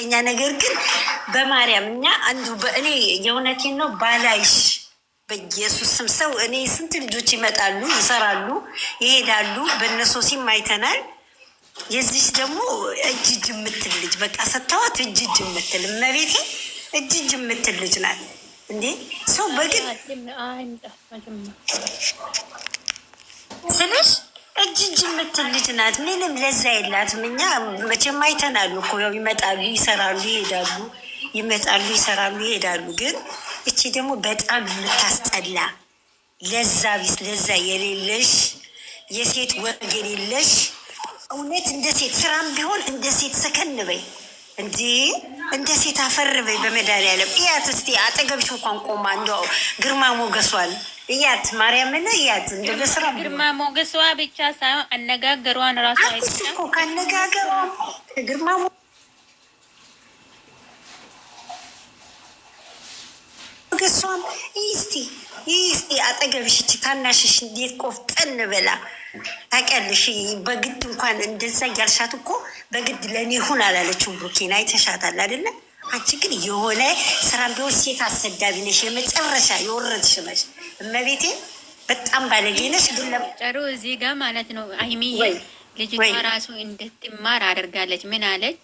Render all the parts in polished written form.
ሁለተኛ ነገር ግን በማርያም እኛ አንዱ በእኔ የእውነቴን ነው ባላይሽ በኢየሱስ ስም ሰው እኔ ስንት ልጆች ይመጣሉ፣ ይሰራሉ፣ ይሄዳሉ። በእነሱ ሲም አይተናል። የዚች ደግሞ እጅ እጅ የምትል ልጅ በቃ ሰጥተዋት እጅ እጅ የምትል፣ እመቤቴ፣ እጅ እጅ የምትል ልጅ ናት። እንዴ ሰው በግድ ስልሽ እጅ እጅ የምትል ልጅ ናት። ምንም ለዛ የላትም። እኛ መቼም አይተናል እኮ፣ ያው ይመጣሉ፣ ይሰራሉ፣ ይሄዳሉ፣ ይመጣሉ፣ ይሰራሉ፣ ይሄዳሉ። ግን እቺ ደግሞ በጣም የምታስጠላ፣ ለዛ ቢስ፣ ለዛ የሌለሽ፣ የሴት ወግ የሌለሽ፣ እውነት እንደ ሴት ስራም ቢሆን እንደ ሴት ሰከን በይ እንዴ፣ እንደ ሴት አፈር በይ። በመድኃኒዓለም እያት እስኪ፣ አጠገብሽ እንኳን ቆማ እንደው ግርማ ሞገሷል እያት፣ ማርያምን እያት። እንደ በስራ ግርማ ሞገሷ ብቻ ሳይሆን አነጋገሯን ራሱ። አልኩሽ እኮ፣ ከአነጋገሯ ከግርማ ሞገሷም። እስቲ አጠገብሽ እቺ ታናሽሽ እንዴት ቆፍጠን ብላ ታውቂያለሽ። በግድ እንኳን እንደዛ እያልሻት እኮ በግድ ለእኔ ሁን አላለችም። ብሩኬን አይተሻታል አይደለ? አንቺ ግን የሆነ ስራ ቢሆን ሴት አሰዳቢ ነሽ፣ የመጨረሻ የወረድሽ ነሽ። እመቤቴ በጣም ባለጌ ነሽ። ግን ጨሩ እዚህ ጋር ማለት ነው አይሚዬ፣ ልጅቷ ራሱ እንድትማር አድርጋለች። ምን አለች?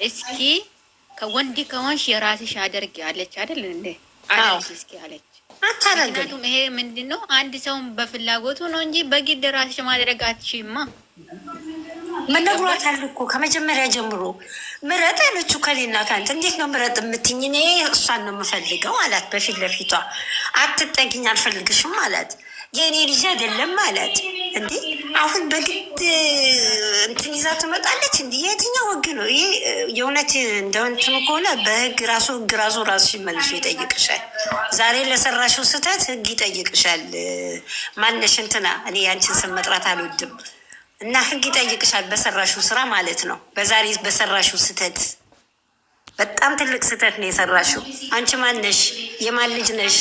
እስኪ ከወንድ ከሆንሽ የራስሽ አድርጊ አለች አይደል እንዴ? አለች፣ እስኪ አለች። ምክንያቱም ይሄ ምንድን ነው? አንድ ሰውን በፍላጎቱ ነው እንጂ በግድ ራስሽ ማድረግ አትችይማ። መነግሯታል እኮ ከመጀመሪያ ጀምሮ። ምረጥ አለችው። ከሌና ከአንተ እንዴት ነው ምረጥ የምትኝ? እኔ እሷን ነው የምፈልገው አላት። በፊት ለፊቷ አትጠጊኝ፣ አልፈልግሽም አላት። የእኔ ልጅ አይደለም አላት። እንዴ አሁን በግድ እንትን ይዛ ትመጣለች። እንዲ የትኛው ህግ ነው ይሄ? የእውነት እንደ እንትኑ ከሆነ በህግ ራሱ፣ ህግ ራሱ ራሱ መልሶ ይጠይቅሻል። ዛሬ ለሰራሽው ስህተት ህግ ይጠይቅሻል። ማነሽ እንትና፣ እኔ ያንቺን ስም መጥራት አልወድም፣ እና ህግ ይጠይቅሻል በሰራሽው ስራ ማለት ነው። በዛሬ በሰራሽው ስህተት፣ በጣም ትልቅ ስህተት ነው የሰራሽው። አንቺ ማነሽ? የማን ልጅ ነሽ?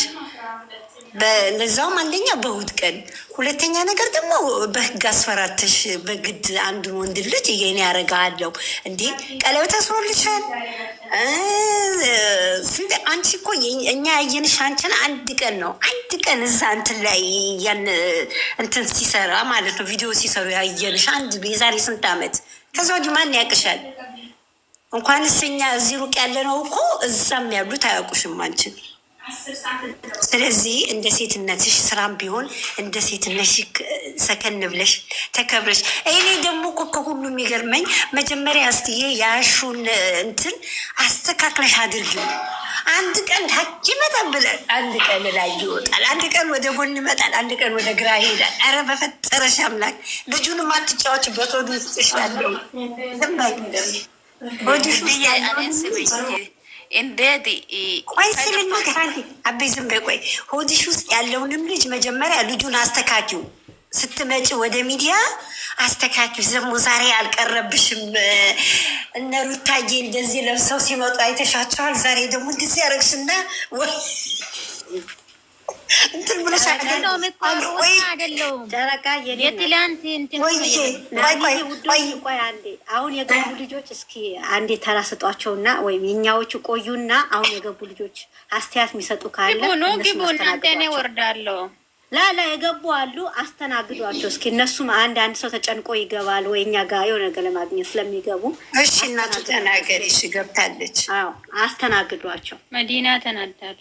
ለዛውም አንደኛ በእሑድ ቀን፣ ሁለተኛ ነገር ደግሞ በህግ አስፈራተሽ በግድ አንዱን ወንድ ልጅ የኔ ያደርግሃለሁ። እንዴ ቀለበት አስሮልሻል። አንቺ እኮ እኛ ያየንሽ አንቺን አንድ ቀን ነው፣ አንድ ቀን እዛ እንትን ላይ ያን እንትን ሲሰራ ማለት ነው፣ ቪዲዮ ሲሰሩ ያየንሽ አንድ የዛሬ ስንት ዓመት። ከዛ ወዲህ ማን ያውቅሻል? እንኳንስ እኛ እዚህ ሩቅ ያለ ነው እኮ እዛም ያሉት አያውቁሽም አንቺን። ስለዚህ እንደ ሴትነትሽ ስራም ቢሆን እንደ ሴትነትሽ ሰከን ብለሽ ተከብረሽ። እኔ ደግሞ እኮ ከሁሉ የሚገርመኝ መጀመሪያ እስትዬ ያሹን እንትን አስተካክለሽ አድርጊው። አንድ ቀን ታች ይመጣል ብለን አንድ ቀን ላይ ይወጣል፣ አንድ ቀን ወደ ጎን ይመጣል፣ አንድ ቀን ወደ ግራ ይሄዳል። ኧረ በፈጠረሽ አምላክ ልጁንም አትጫወችበት። ወደ ውስጥሽ ያለው ዝም በይ። ሆድሽ ውስጥ ያለውን እንዴት ቆይ ስልናገር አንዴ አቤ ዝም በይ ቆይ። ሆድሽ ውስጥ ያለውንም ልጅ መጀመሪያ ልጁን አስተካኪው። ስትመጪ ወደ ሚዲያ አስተካኪው። ደግሞ ዛሬ አልቀረብሽም። እነ ሩታዬ እንደዚህ ለብሰው ሲመጡ አይተሻቸዋል። ዛሬ ደግሞ እንደዚህ ያደረግሽና ወይ እንትን ብለሽ አይደለሁም። ጨረቃ የትላንት እንትን ወይ ቆይ ቆይ ቆይ። ቆይ አንዴ፣ አሁን የገቡ ልጆች እስኪ አንዴ ተራ ስጧቸውና ወይም የኛዎቹ ቆዩና አሁን የገቡ ልጆች አስተያየት የሚሰጡ ካለ ግቡ ኑ እነሱን ግቡ እናንተ፣ እኔ አስተናግዷቸው። ወርዳለሁ። ላላ የገቡ አሉ፣ አስተናግዷቸው እስኪ። እነሱም አንድ አንድ ሰው ተጨንቆ ይገባል ወይ እኛ ጋር የሆነ ነገር ለማግኘት ስለሚገቡ። እሺ እናቱ ተናገሪ። እሺ ገብታለች። አዎ አስተናግዷቸው። መዲና ተናዳለች።